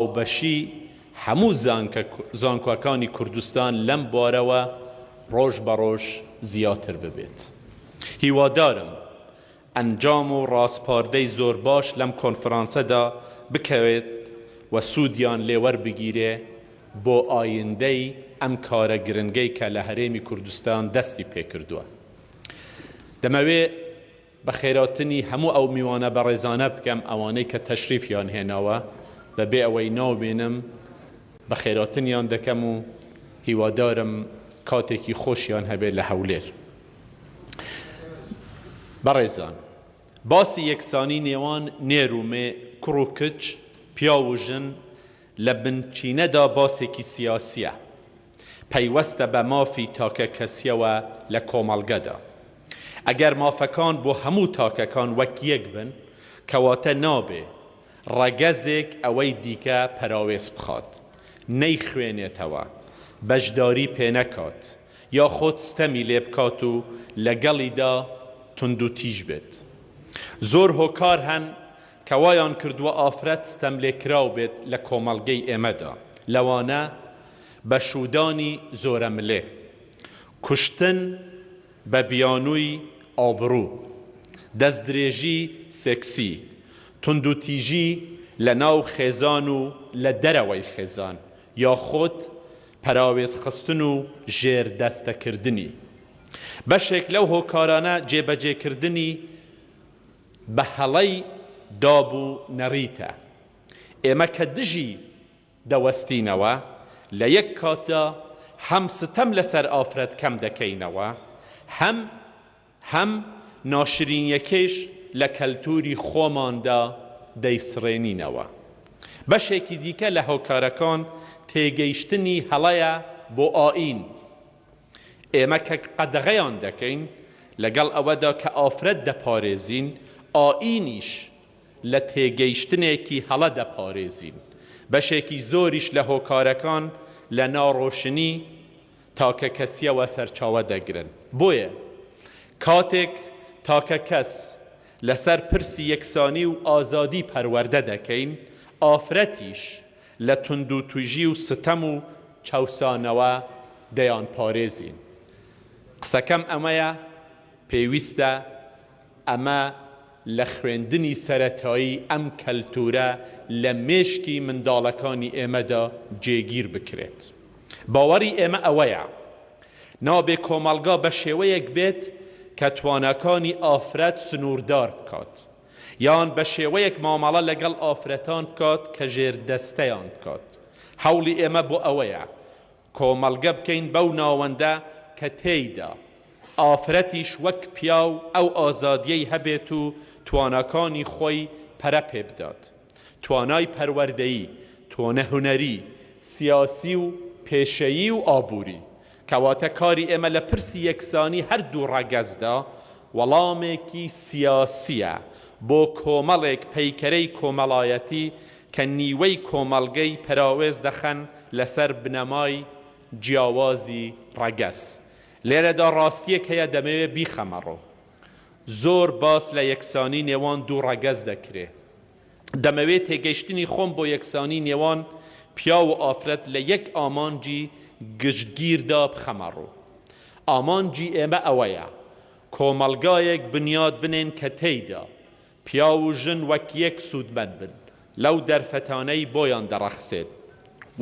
هاوبەشی هەموو زانکۆکانی کوردستان لەم بوارەوە ڕۆژ بە ڕۆژ زیاتر ببێت. هیوادارم ئەنجام و ڕاسپاردەی زۆر باش لەم کۆنفرانسەدا بکەوێت و سوودیان لێ وەربگیرێ بۆ ئایندەی ئەم کارە گرنگەی کە لە هەرێمی کوردستان دەستی پێکردووە. دەمەوێ بەخێراتنی هەموو ئەو میوانە بەڕێزانە بکەم ئەوانەی کە تەشریفیان هێناوە بەبێ ئەوەی ناو بێنم بەخێراتنیان دەکەم و هیوادارم کاتێکی خۆشیان هەبێت لە هەولێر. بەڕێزان باسی یەکسانی نێوان نێر و مێ، کوڕ و کچ، پیاو و ژن لە بنچینەدا باسێکی سیاسیە. پەیوەستە بە مافی تاکەکەسیەوە لە کۆمەڵگەدا. ئەگەر مافەکان بۆ هەموو تاکەکان وەک یەک بن، کەواتە نابێ ڕەگەزێک ئەوەی دیکە پەراوێز بخات، نەیخوێنێتەوە، بەشداری پێنەکات، یاخود ستەمی لێبکات و لەگەڵیدا توندوتیژ بێت. زۆر هۆکار هەن کە وایان کردووە ئافرەت ستەملێکراو بێت لە کۆمەڵگەی ئێمەدا، لەوانە، بەشوودانی زۆرەملێ، کوشتن بە بیانووی ئابڕوو، دەستدرێژی سێکسی، توندوتیژی لە ناو خێزان و لە دەرەوەی خێزان، یاخود پەراوێزخستن و ژێردەستەکردنی. بەشێک لەو هۆکارانە جێبەجێکردنی بە هەڵەی داب و نەریتە. ئێمە کە دژی دەوەستینەوە، لە یەک کاتدا هەم ستەم لەسەر ئافرەت کەم دەکەینەوە، هەم هەم ناشرینیەکەیش لە کەلتوری خۆماندا دەیسڕێنینەوە. بەشێکی دیکە لە هۆکارەکان تێگەیشتنی هەڵەیە بۆ ئایین. ئێمە کە قەدەغەیان دەکەین، لەگەڵ ئەوەدا کە ئافرەت دەپارێزین، ئایینیش لە تێگەیشتنێکی هەڵە دەپارێزین. بەشێکی زۆریش لە هۆکارەکان لە ناڕۆشنی تاکەکەسییەوە سەرچاوە دەگرن. بۆیە کاتێک تاکەکەس لەسەر پرسی یەکسانی و ئازادی پەروەردە دەکەین، ئافرەتیش لە توندوتیژی و ستەم و چەوسانەوە دەیانپارێزین. قسەکەم ئەمەیە، پێویستە ئەمە لە خوێندنی سەرەتایی ئەم کەلتورە لە مێشکی منداڵەکانی ئێمەدا جێگیر بکرێت. باوەڕی ئێمە ئەوەیە نابێ کۆمەڵگا بە شێوەیەک بێت کە تواناکانی ئافرەت سنووردار بکات، یان بە شێوەیەک مامەڵە لەگەڵ ئافرەتان بکات کە ژێردەستەیان بکات. هەوڵی ئێمە بۆ ئەوەیە کۆمەڵگە بکەین بەو ناوەندە کە تێیدا ئافرەتیش وەک پیاو ئەو ئازادیەی هەبێت و تواناکانی خۆی پەرە پێبدات، توانای پەروەردەیی، تۆنە هونەری، سیاسی و پێشەیی و ئابووری. کەواتە کاری ئێمە لە پرسی یەکسانی هەردوو ڕەگەزدا وەڵامێکی سیاسیە بۆ کۆمەڵێک پەیکەرەی کۆمەڵایەتی کە نیوەی کۆمەڵگەی پەراوێز دەخەن لەسەر بنەمای جیاوازی ڕەگەز. لێرەدا ڕاستییەک هەیە دەمەوێ بیخەمەڕوو. زۆر باس لە یەکسانی نێوان دوو ڕەگەز دەکرێ. دەمەوێ تێگەیشتنی خۆم بۆ یەکسانی نێوان پیاو و ئافرەت لە یەک ئامانجی گشتگیردا بخەمەڕوو. ئامانجی ئێمە ئەوەیە کۆمەڵگایەک بنیات بنێن کە تێیدا پیاو و ژن وەک یەک سوودمەند بن لەو دەرفەتانەی بۆیان دەڕەخسێت،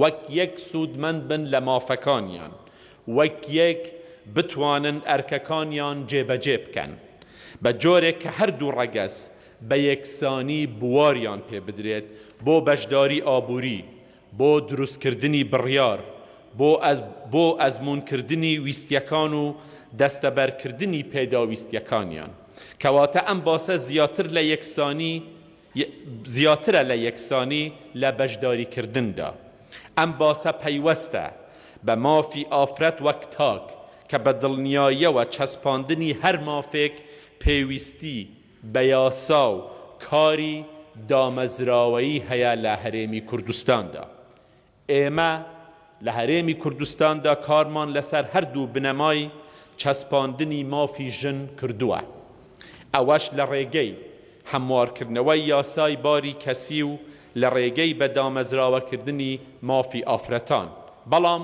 وەک یەک سوودمەند بن لە مافەکانیان، وەک یەک بتوانن ئەرکەکانیان جێبەجێ بکەن، بە جۆرێک کە هەردوو ڕەگەز بە یەکسانی بواریان پێ بدرێت بۆ بەشداری ئابووری، بۆ دروستکردنی بڕیار، بۆ بۆ ئەزموونکردنی ویستیەکان و دەستەبەرکردنی پێداویستیەکانیان. کەواتە ئەم باسە زیاتر لە یەکسانی زیاترە لە یەکسانی لە بەشداریکردندا. ئەم باسە پەیوەستە بە مافی ئافرەت وەک تاک، کە بە دڵنیاییەوە چەسپاندنی هەر مافێک پێویستی بە یاسا و کاری دامەزراوەیی هەیە لە هەرێمی کوردستاندا. ئێمە لە هەرێمی کوردستاندا کارمان لەسەر هەردوو بنەمای چەسپاندنی مافی ژن کردووە، ئەوەش لە ڕێگەی هەموارکردنەوەی یاسای باری کەسی و. لە ڕێگەی بە دامەزراوەکردنی مافی ئافرەتان. بەڵام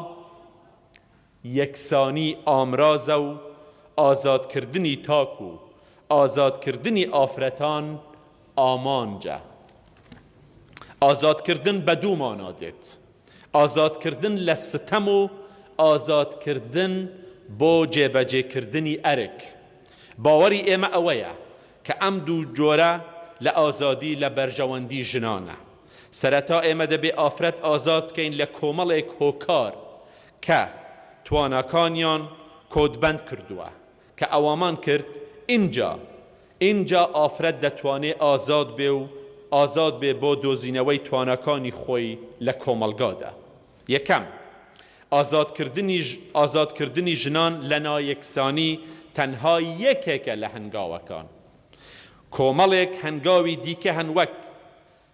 یەکسانی ئامرازە و ئازادکردنی تاک و ئازادکردنی ئافرەتان ئامانجە. ئازادکردن بە دوو مانا دێت، ئازادکردن لە ستەم و ئازادکردن بۆ جێبەجێکردنی ئەرک. باوەڕی ئێمە ئەوەیە کە ئەم دوو جۆرە لە ئازادی لە بەرژەوەندی ژنانە. سەرەتا ئێمە دەبێ ئافرەت ئازاد بکەین لە کۆمەڵێک هۆکار کە تواناکانیان کۆتبەند کردووە. کە ئەوامان کرد ئینجا ئینجا ئافرەت دەتوانێ ئازاد بێ و ئازاد بێ بۆ دۆزینەوەی تواناکانی خۆی لە کۆمەڵگادا. یەکەم، ئازادکردنی ئازادکردنی ژنان لە نایەکسانی تەنها یەکێکە لە هەنگاوەکان. کۆمەڵێک هەنگاوی دیکە هەن وەک،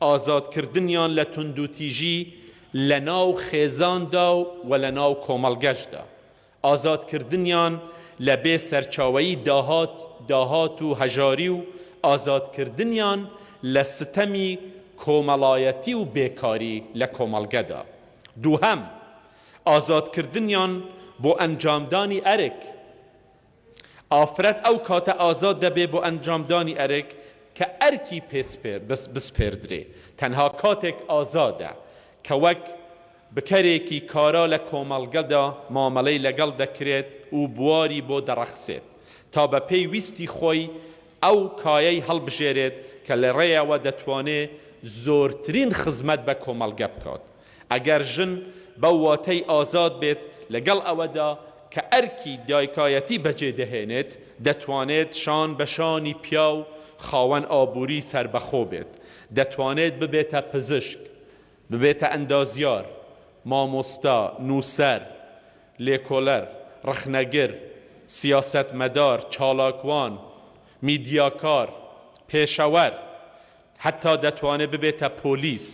ئازادکردنیان لە توندوتیژی لە ناو خێزاندا و لە ناو کۆمەڵگەشدا. ئازادکردنیان لە بێ سەرچاوەیی داهات داهات و هەژاری و ئازادکردنیان لە ستەمی کۆمەڵایەتی و بێکاری لە کۆمەڵگەدا. دووهەم، ئازادکردنیان بۆ ئەنجامدانی ئەرک. ئافرەت ئەو کاتە ئازاد دەبێ بۆ ئەنجامدانی ئەرک کە ئەرکی پێ بسپێردرێ، تەنها کاتێک ئازادە کە وەک بکەرێکی کارا لە کۆمەڵگەدا مامەڵەی لەگەڵ دەکرێت و بواری بۆ دەڕەخسێت تا بە پێی ویستی خۆی ئەو کایەی هەڵبژێرێت کە لە ڕێیەوە دەتوانێ زۆرترین خزمەت بە کۆمەڵگە بکات. ئەگەر ژن بەو واتەی ئازاد بێت لەگەڵ ئەوەدا کە ئەرکی دایکایەتی بەجێ دەهێنێت، دەتوانێت شان بە شانی پیاو خاوەن ئابووری سەربەخۆ بێت، دەتوانێت ببێتە پزیشک، ببێتە ئەندازیار، مامۆستا، نووسەر، لێکۆڵەر، ڕەخنەگر، سیاسەتمەدار، چالاکوان، میدیاکار، پێشەوەر، هەتا دەتوانێت ببێتە پۆلیس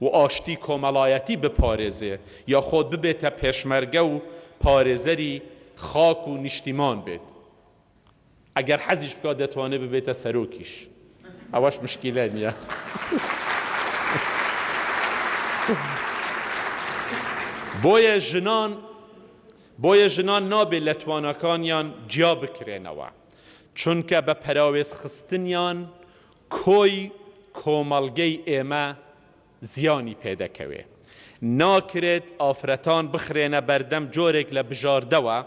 و ئاشتی کۆمەڵایەتی بپارێزێ یاخۆد ببێتە پێشمەرگە و پارێزەری خاک و نیشتیمان بێت. ئەگەر حەزیش بکات دەتوانێت ببێتە سەرۆکیش ئەوەش مشکیلە نییە. بۆیە ژنان بۆیە ژنان نابێت لە تواناکانیان جیا بکرێنەوە چونکە بە پەراوێز خستنیان کۆی کۆمەڵگەی ئێمە زیانی پێدەکەوێ. ناکرێت ئافرەتان بخرێنە بەردەم جۆرێک لە بژاردەوە،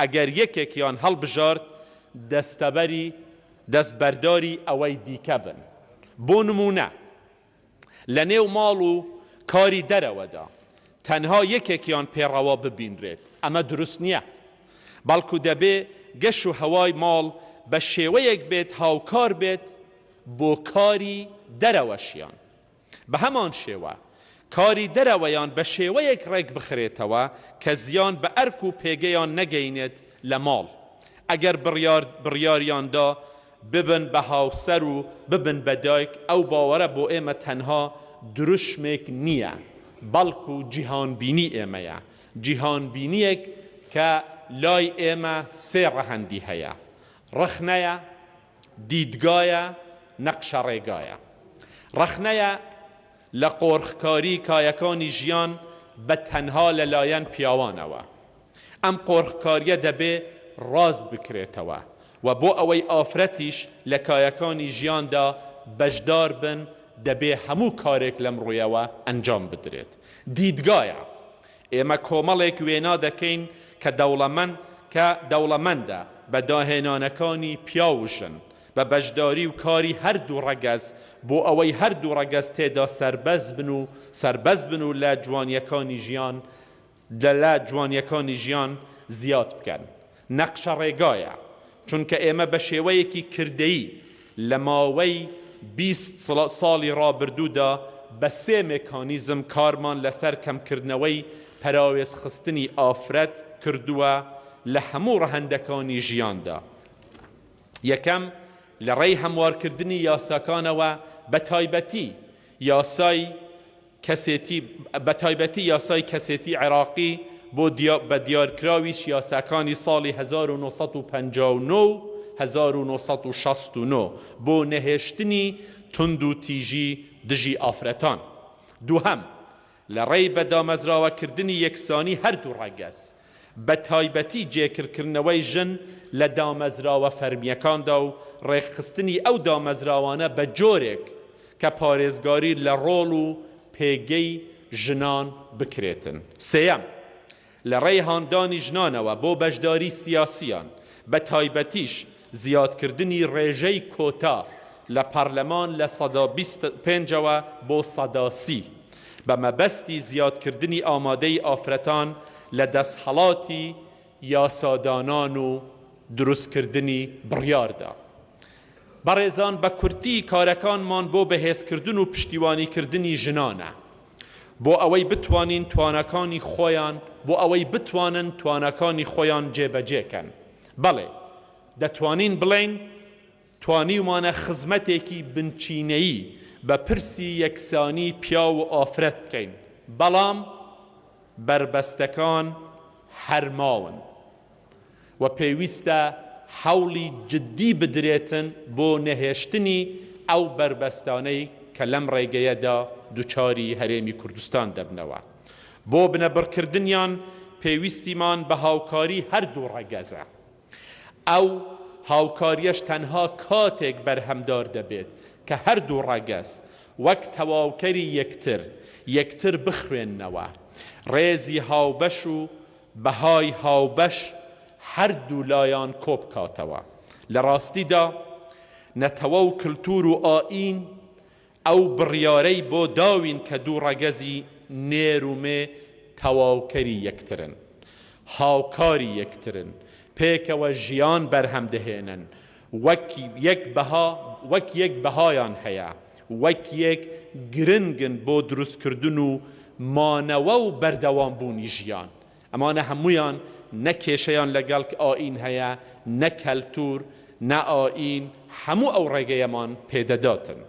ئەگەر یەکێکیان هەڵبژارد دەستەبەری دەستبەرداری ئەوەی دیکە بن. بۆ نموونە لە نێو ماڵ و کاری دەرەوەدا تەنها یەکێکیان پێ ڕەوا ببینرێت، ئەمە دروست نییە. بەڵکو دەبێ گەش و هەوای ماڵ بە شێوەیەک بێت هاوکار بێت بۆ کاری دەرەوەشیان. بەهەمان شێوە کاری دەرەوەیان بە شێوەیەک ڕێکبخرێتەوە کە زیان بە ئەرک و پێگەیان نەگەینێت لە ماڵ، ئەگەر بڕیار بڕیاریان دا ببن بە هاوسەر و ببن بە دایک، ئەو باوەرە بۆ ئێمە تەنها دروشمێک نییە، بەڵکو جیهانبینی ئێمەیە، جیهانبینییەک کە لای ئێمە سێ ڕەهەندی هەیە، ڕەخنەیە، دیدگایە، نەقشەڕێگایە. ڕەخنەیە لە قۆرخکاری کایەکانی ژیان بە تەنها لە لایەن پیاوانەوە. ئەم قۆرخکاریە دەبێ ڕاست بکرێتەوە و بۆ ئەوەی ئافرەتیش لە کایەکانی ژیاندا بەشدار بن دەبێ هەموو کارێک لەم ڕوویەوە ئەنجام بدرێت. دیدگایە. ئێمە کۆمەڵێک وێنا دەکەین کە دەوڵەمەند کە دەوڵەمەندە بە داهێنانەکانی پیاو و ژن، بە بەشداری و کاری هەردوو ڕەگەز بۆ ئەوەی هەردوو ڕەگەز تێدا سەربەست بن و سەربەست بن و لە جوانیەکانی ژیان لە جوانیەکانی ژیان زیاد بکەن. نەقشەڕێگایە، چونکە ئێمە بە شێوەیەکی کردەیی لە ماوەی 20 ساڵی ڕابردوودا بە سێ مێکانیزم کارمان لەسەر کەمکردنەوەی پەراوێزخستنی ئافرەت کردووە لە هەموو ڕەهەندەکانی ژیاندا. یەکەم، لە ڕێی هەموارکردنی یاساکانەوە بە تایبەتی یاسای کەسێتی بەتایبەتی یاسای کەسێتی عێراقی بۆ بە دیارکراویش یاساکانی ساڵی 1959 و 1969 بۆ نەهێشتنی توندوتیژی دژی ئافرەتان. دووهەم، لە ڕێی بە دامەزراوەکردنی یەکسانی هەردوو ڕەگەز، بە تایبەتی جێکرکردنەوەی ژن لە دامەزراوە فەرمییەکاندا و ڕێکخستنی ئەو دامەزراوانە بە جۆرێک کە پارێزگاری لە ڕۆڵ و پێگەی ژنان بکرێتن. سێیەم، لە ڕێی هاندانی ژنانەوە بۆ بەشداری سیاسییان، بە تایبەتیش زیادکردنی ڕێژەی کۆتا لە پەرلەمان لە 25% ەوە بۆ 30%، بە مەبەستی زیادکردنی ئامادەی ئافرەتان لە دەسهەڵاتی یاسادانان و دروستکردنی بڕیاردا. بەڕێزان بە کورتی کارەکانمان بۆ بەهێزکردن و پشتیوانیکردنی ژنانە. بۆ ئەوەی بتوانین تواناکانی خۆیان بۆ ئەوەی بتوانن تواناکانی خۆیان جێبەجێ کەن. بەڵێ، دەتوانین بڵێین توانیومانە خزمەتێکی بنچینەیی بە پرسی یەکسانی پیاو و ئافرەت بکەین، بەڵام بەربەستەکان هەر ماون. و پێویستە هەوڵی جددی بدرێتن بۆ نەهێشتنی ئەو بەربەستانەی کە لەم ڕێگەیەدا دوچاری هەرێمی کوردستان دەبنەوە. بۆ بنەبڕکردنیان پێویستیمان بە هاوکاری هەردوو ڕەگەزە. ئەو هاوکاریەش تەنها کاتێک بەرهەمدار دەبێت کە هەردوو ڕەگەز وەک تەواوکەری یەکتر، یەکتر بخوێننەوە، ڕێزی هاوبەش و بەهای هاوبەش هەردوولایان کۆبکاتەوە. لە ڕاستیدا نەتەوە و کلتور و ئایین ئەو بڕیارەی بۆ داوین کە دوو ڕەگەزی نێر و مێ تەواوکەری یەکترن، هاوکاری یەکترن، پێکەوە ژیان بەرهەم دەهێنن، وەک یەک بەها وەک یەک بەهایان هەیە، وەک یەک گرنگن بۆ دروستکردن و مانەوە و بەردەوامبوونی ژیان. ئەمانە هەموویان نە کێشەیان لەگەڵ ئایین هەیە، نە کەلتوور، نە ئایین، هەموو ئەو ڕێگەیەمان پێدەداتن.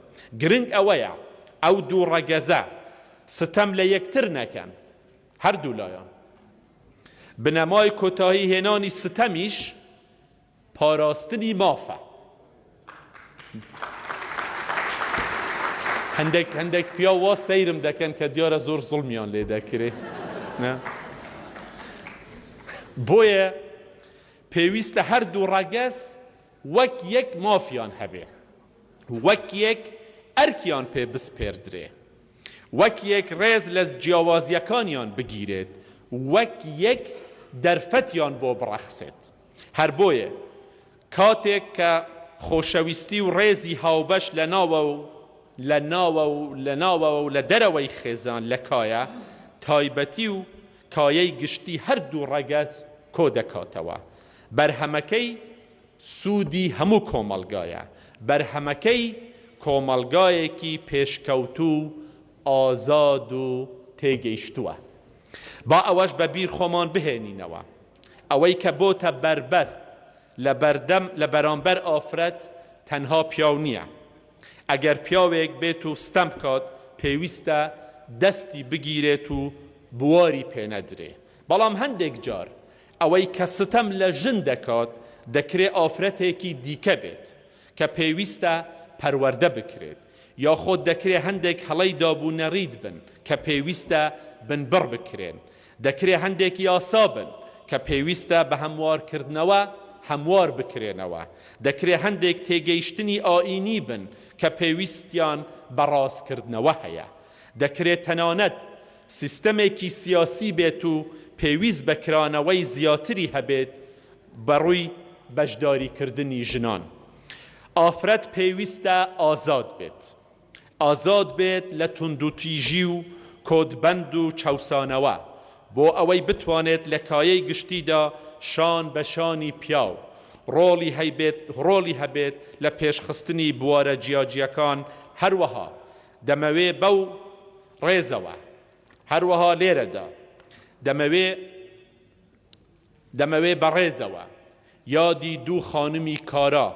گرنگ ئەوەیە ئەو دوو ڕەگەزە ستەم لە یەکتر نەکەن، هەردوولایان. بنەمای کۆتایی هێنانی ستەمیش پاراستنی مافە. هەندێک هەندێک پیاو وا سەیرم دەکەن کە دیارە زۆر زوڵمیان لێ دەکرێ. بۆیە پێویستە هەردوو ڕەگەز وەک یەک مافیان هەبێ، وەک یەک ئەرکیان پێ بسپێردرێ، وەک یەک ڕێز لە جیاوازیەکانیان بگیرێت، وەک یەک دەرفەتیان بۆ بڕەخسێت. هەر بۆیە کاتێک کە خۆشەویستی و ڕێزی هاوبەش لە ناوە و لە ناوە و لە ناوەوە و لە دەرەوەی خێزان لە کایە تایبەتی و کایەی گشتی هەردوو ڕەگەز کۆ دەکاتەوە بەرهەمەکەی سوودی هەموو کۆمەڵگایە بەرهەمەکەی کۆمەڵگایەکی پێشکەوتوو و ئازاد و تێگەیشتووە با ئەوەش بە بیر خۆمان بهێنینەوە ئەوەی کە بۆتە بەربەست لە بەردەم لە بەرامبەر ئافرەت تەنها پیاو نییە. ئەگەر پیاوێک بێت و ستەم بکات پێویستە دەستی بگیرێت و بواری پێنەدرێ. بەڵام هەندێک جار ئەوەی کە ستەم لە ژن دەکات دەکرێ ئافرەتێکی دیکە بێت کە پێویستە پەروەردە بکرێت یاخۆد دەکرێ هەندێک هەڵەی داب و نەریت بن کە پێویستە بنبڕ بکرێن. دەکرێ هەندێک یاسا بن کە پێویستە بە هەموارکردنەوە هەموار بکرێنەوە، دەکرێ هەندێک تێگەیشتنی ئایینی بن کە پێویستیان بە ڕاستکردنەوە هەیە، دەکرێ تەنانەت سیستەمێکی سیاسی بێت و پێویست بە کرانەوەی زیاتری هەبێت بەڕووی بەشداریکردنی ژنان. ئافرەت پێویستە ئازاد بێت. ئازاد بێت لە توندوتیژی و کۆتبەند و چەوسانەوە، بۆ ئەوەی بتوانێت لە کایەی گشتیدا شان بە شانی پیاو ڕۆڵی هەیبێت ڕۆڵی هەبێت لە پێشخستنی بوارە جیاجیەکان، هەروەها دەمەوێ بەو ڕێزەوە هەروەها لێرەدا دەمەوێ. دەمەوێ بەڕێزەوە یادی دوو خانمی کارا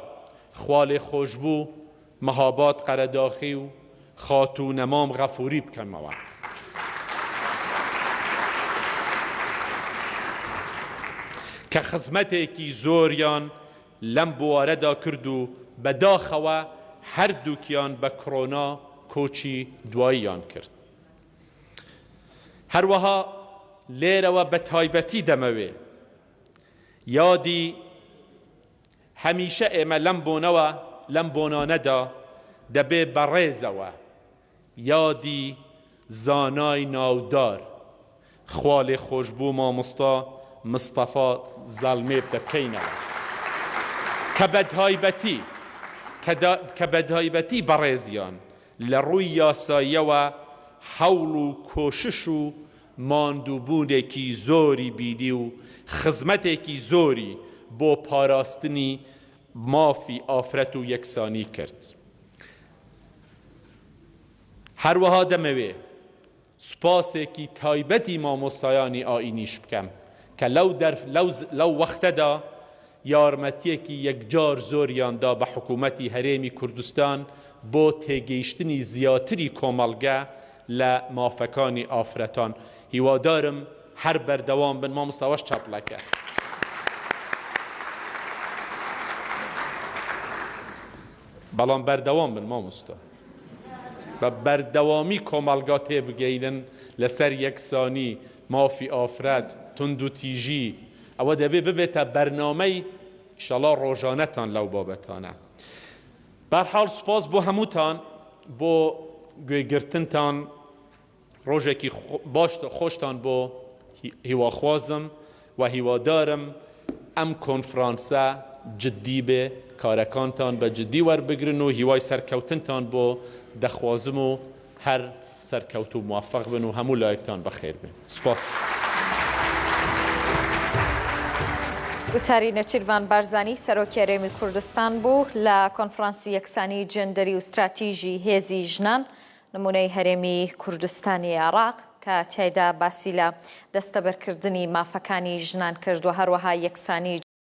خوالێخۆشبوو مەهاباد قەرەداخی و خاتوو نەمام غەفوری بکەمەوە. کە خزمەتێکی زۆریان لەم بوارەدا کرد و بەداخەوە هەردووکیان بە کرۆنا. کۆچی دواییان کرد. هەروەها لێرەوە بە تایبەتی دەمەوێ یادی هەمیشە ئێمە لەم بۆنەوە لەم بۆنانەدا دەبێ بە ڕێزەوە یادی زانای ناودار خوالێخۆشبوو مامۆستا مستەفا زەڵمێ دەکەینەوە کە بەتایبەتی کە بەتایبەتی بەڕێزیان لە ڕووی یاساییەوە هەوڵ و کۆشش و ماندووبوونێکی زۆری بینی و خزمەتێکی زۆری بۆ پاراستنی مافی ئافرەت و یەکسانی کرد. هەروەها دەمەوێ سوپاسێکی تایبەتی مامۆستایانی ئایینیش بکەم کە لەو دەرف لەو لەو وەختەدا یارمەتیەکی یەکجار زۆریان دا بە حکوومەتی هەرێمی کوردستان بۆ تێگەیشتنی زیاتری کۆمەڵگە لە مافەکانی ئافرەتان. هیوادارم هەر بەردەوام بن مامۆستا ئەوەش چەپڵەکە. بەڵام بەردەوام بن مامۆستا بە بەردەوامی کۆمەڵگا تێبگەینن لەسەر یەکسانی مافی ئافرەت توندوتیژی ئەوە دەبێ ببێتە بەرنامەی ئیشەڵا ڕۆژانەتان لەو بابەتانە بەرحاڵ سوپاس بۆ هەمووتان بۆ گوێگرتنتان ڕۆژێکی باش خۆشتان بۆ هیواخوازم و هیوادارم ئەم کۆنفرانسە جدی بێ کارەکانتان بە جدی وەربگرن و هیوای سەرکەوتنتان بۆ دەخوازم و هەر سەرکەوتوو موفق بن و هەموو لایەکتان بەخێر بێن. سوپاس. وتاری نێچیرڤان بارزانی سەرۆکی هەرێمی کوردستان بوو لە کۆنفرانسی یەکسانی جێندەری و ستراتیژی هێزی ژنان نمونەی هەرێمی کوردستانی عێراق کە تیایدا باسی لە دەستەبەرکردنی مافەکانی ژنان کرد و هەروەها یەکسانی.